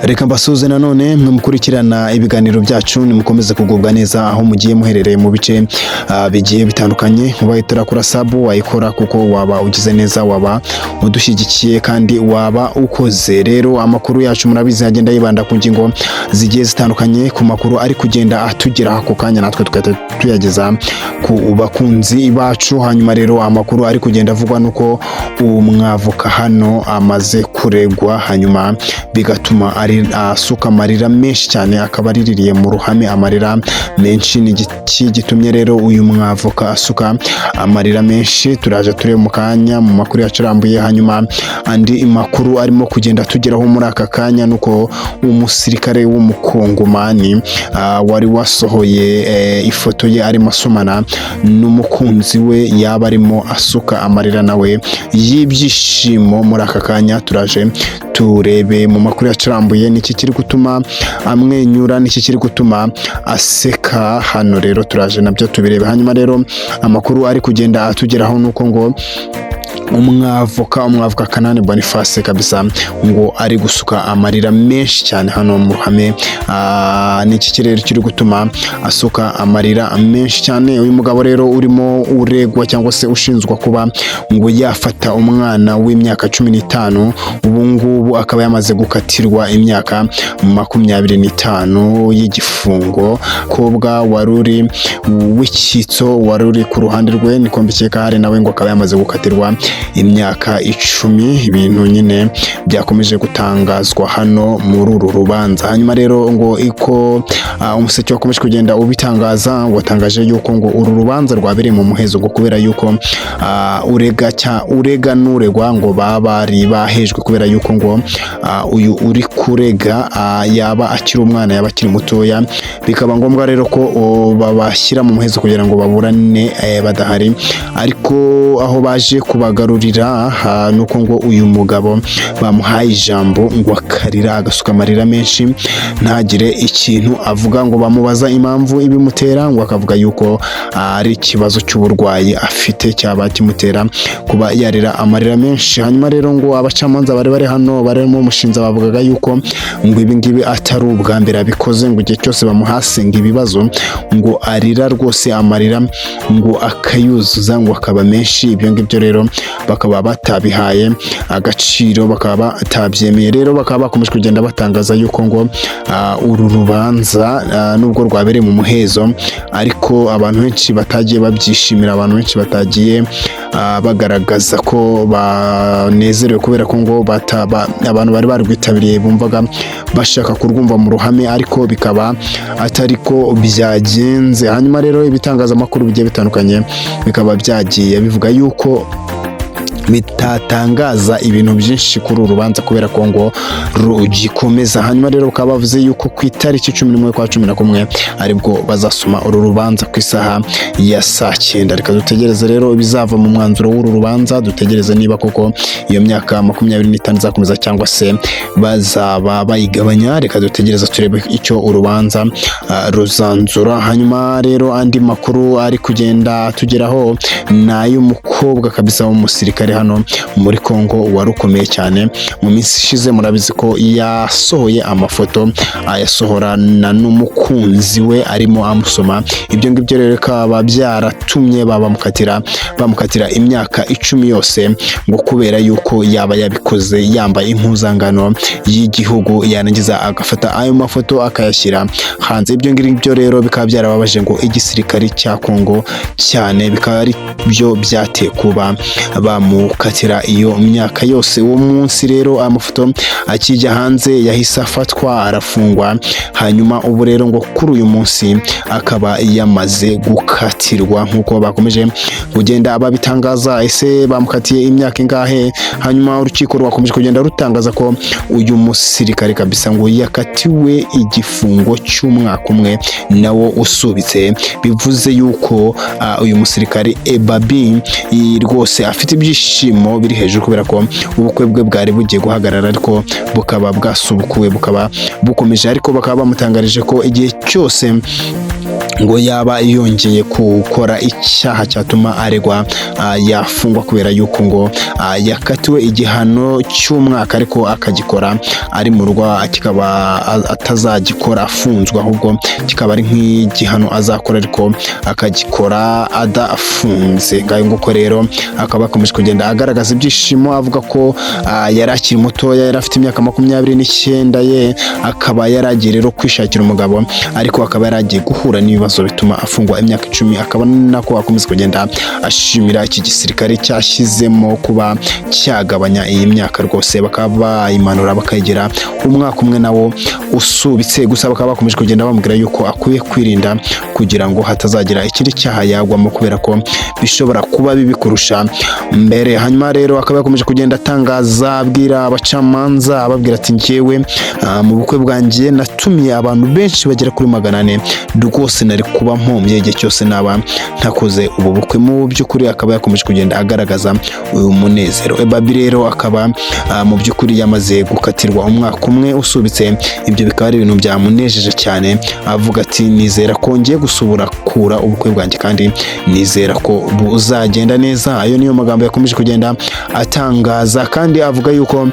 Reka mbasuhuze nanone mwe mukurikirana ibiganiro byacu, nimukomeze kugubwa neza aho mugiye muherereye mu bice bigiye bitandukanye. Ubaye utarakora sub, wayikora kuko waba ugize neza, waba udushyigikiye kandi waba ukoze. Rero amakuru yacu murabizi agenda yibanda ku ngingo zigiye zitandukanye, ku makuru ari kugenda atugeraho ako kanya, natwe tugahita tuyageza ku bakunzi bacu. Hanyuma rero amakuru ari kugenda avugwa nuko umwavoka hano amaze kuregwa, hanyuma bigatuma ari asuka amarira menshi cyane, akaba ariririye mu ruhame amarira menshi. Ni iki gitumye rero uyu mwavoka asuka amarira menshi? Turaje turebe mu kanya mu makuru yacu arambuye. Hanyuma andi makuru arimo kugenda tugeraho muri aka kanya nuko umusirikare w'umukongomani wari wasohoye ifoto ye arimo asomana n'umukunzi we yaba arimo asuka amarira nawe y'ibyishimo muri aka kanya. Turaje turebe mu makuru yacu arambuye niki kiri gutuma amwenyura, niki kiri gutuma aseka. Hano rero turaje nabyo tubirebe. Hanyuma rero amakuru ari kugenda atugeraho nuko ngo umwavoka Kanani Boniface kabisa ngo ari gusuka amarira menshi cyane hano mu ruhame. Niki kirere kiri gutuma asuka amarira menshi cyane? Uyu mugabo rero urimo uregwa cyangwa se ushinjwa kuba ngo yafata umwana w'imyaka 15, ubu ngubu akaba yamaze gukatirwa imyaka 25 y'igifungo. Kobwa wari uri w'icyitso, wari uri ku ruhande rwe, niko mbikeka hari, nawe ngo akaba yamaze gukatirwa imyaka 10. Ibintu nyine byakomeje gutangazwa hano muri uru rubanza. Hanyuma rero ngo iko Umuseke wakomeje kugenda ubitangaza, watangaje yuko ngo uru rubanza rwabereye mu muhezo, ngo kubera yuko urega n'uregwa ngo baba bari bahejwe, kubera yuko ngo uyu uri kurega yaba akiri umwana, yaba akiri mutoya, bikaba ngombwa rero ko babashyira mu muhezo kugira ngo baburane badahari. Ariko aho baje kubagarurira nuko ngo uyu mugabo bamuhaye ijambo ngo akarira, agasuka amarira menshi, ntagire ikintu avuga. Ngo bamubaza impamvu ibimutera, ngo akavuga yuko ari ikibazo cy'uburwayi afite cyaba kimutera kuba yarira amarira menshi. Hanyuma rero ngo abacamanza bari bari hano barimo umushinza bavugaga yuko ngo ibi ngibi atari ubwa mbere abikoze, ngo igihe cyose bamuhasenga ibibazo ngo arira rwose amarira ngo akayuzuza, ngo akaba menshi. Ibyo ngibyo rero bakaba batabihaye agaciro, bakaba batabyemeye. Rero bakaba bakomeje kugenda batangaza yuko ngo uru rubanza nubwo rwabereye mu muhezo, ariko abantu benshi batagiye babyishimira, abantu benshi batagiye bagaragaza ko banezerewe, kubera ko ngo abantu bari barwitabiriye bumvaga bashaka kurwumva mu ruhame, ariko bikaba atari ko byagenze. Hanyuma rero ibitangazamakuru bigiye bitandukanye bikaba byagiye bivuga yuko bitatangaza ibintu byinshi kuri uru rubanza kubera ko ngo rugikomeza. Hanyuma rero bakaba bavuze yuko ku itariki 11 kwa 11 aribwo bazasoma uru rubanza ku isaha ya saa 9. Reka dutegereze rero ibizava mu mwanzuro w'uru rubanza, dutegereze niba koko iyo myaka 25 izakomeza cyangwa se bazaba bayigabanya. Reka dutegereze turebe icyo urubanza ruzanzura. Hanyuma rero andi makuru ari kugenda tugeraho ni ay'umukobwa kabisa w'umusirikare hano muri Congo wari ukomeye cyane mu minsi ishize. Murabizi ko yasohoye amafoto, ayasohorana n'umukunzi we arimo amusoma. Ibyo ngibyo rero bikaba byaratumye bamukatira imyaka 10 yose, ngo kubera yuko yaba yabikoze yambaye impuzangano y'igihugu, yarangiza agafata ayo mafoto akayashyira hanze. Ibyo ngibyo rero bikaba byarababaje ngo igisirikare cya Congo cyane, bikaba ari byo byateye kuba bamukatira iyo myaka yose. Uwo munsi rero amafoto akijya hanze yahise afatwa arafungwa. Hanyuma ubu rero ngo kuri uyu munsi akaba yamaze gukatirwa nk'uko bakomeje kugenda babitangaza. Ese bamukatiye imyaka ingahe? Hanyuma urukiko rwakomeje kugenda rutangaza ko uyu musirikare kabisa ngo yakatiwe igifungo cy'umwaka umwe nawo usubitse, bivuze yuko uyu musirikare Ebabi rwose afite ibyishimo biri hejuru kubera ko ubukwe bwe bwari bugiye guhagarara, ariko bukaba bwasubukuwe, bukaba bukomeje. Ariko bakaba bamutangarije ko igihe cyose Ngo yaba yongeye gukora icyaha cyatuma aregwa, yafungwa, kubera yuko ngo yakatiwe igihano cy'umwaka ariko akagikora ari mu rugo, kikaba atazagikora afunzwe, ahubwo kikaba ari nk'igihano azakora ariko akagikora adafunze. Ngayo nguko rero, akaba akomeje kugenda agaragaza ibyishimo, avuga ko yari akiri mutoya, yari afite imyaka 29 ye, akaba yaragiye rero kwishakira umugabo, ariko akaba yaragiye guhura n'ibibazo bituma afungwa imyaka 10. Akaba nako akomeza kugenda ashimira iki gisirikare cyashyizemo kuba cyagabanya iyi myaka rwose, bakaba bayimanura bakayigira umwaka umwe nawo usubitse. Gusa bakaba bakomeje kugenda bamubwira yuko akwiye kwirinda kugira ngo hatazagira ikindi cyaha yagwamo, kubera ko bishobora kuba bibi kurusha mbere. Hanyuma rero akaba yakomeje kugenda atangaza, abwira abacamanza, ababwira ati: "Njyewe mu bukwe bwanjye natumiye abantu benshi bagera kuri 400, rwose nari kuba mpombye igihe cyose naba ntakoze ubu bukwe." Mu by'ukuri akaba yakomeje kugenda agaragaza uyu munezero. Ebabi rero akaba mu by'ukuri yamaze gukatirwa umwaka umwe usubitse. Ibyo bikaba ari ibintu byamunejeje cyane, avuga ati: "Nizera ko ngiye gusubura kura ubukwe bwanjye kandi nizera ko buzagenda neza." Ayo niyo magambo yakomeje kugenda atangaza, kandi avuga yuko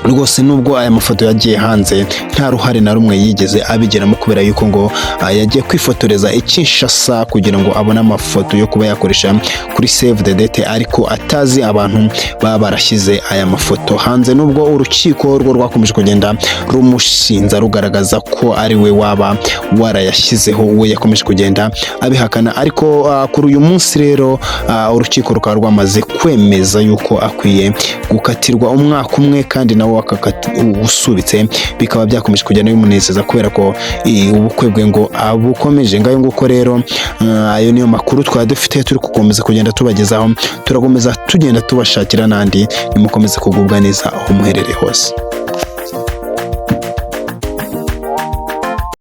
rwose nubwo aya mafoto yagiye hanze nta ruhare na rumwe yigeze abigiramo, kubera yuko ngo yagiye kwifotoreza i Kinshasa kugira ngo abone amafoto yo kuba yakoresha kuri save the date, ariko atazi abantu baba barashyize aya mafoto hanze, nubwo urukiko rwo rwakomeje kugenda rumushinza rugaragaza ko ari we waba warayashyizeho. We yakomeje kugenda abihakana, ariko kuri uyu munsi rero urukiko rukaba rwamaze kwemeza yuko akwiye gukatirwa umwaka umwe kandi nawe usubitse. Bikaba byakomeje kugenda bimunezeza kubera ko ubukwe bwe ngo abukomeje. Ngayo nguko rero, ayo niyo makuru twari dufite, turi gukomeza kugenda tubagezaho. Turakomeza tugenda tubashakira n'andi. Nimukomeze kugubwa neza aho muherereye hose.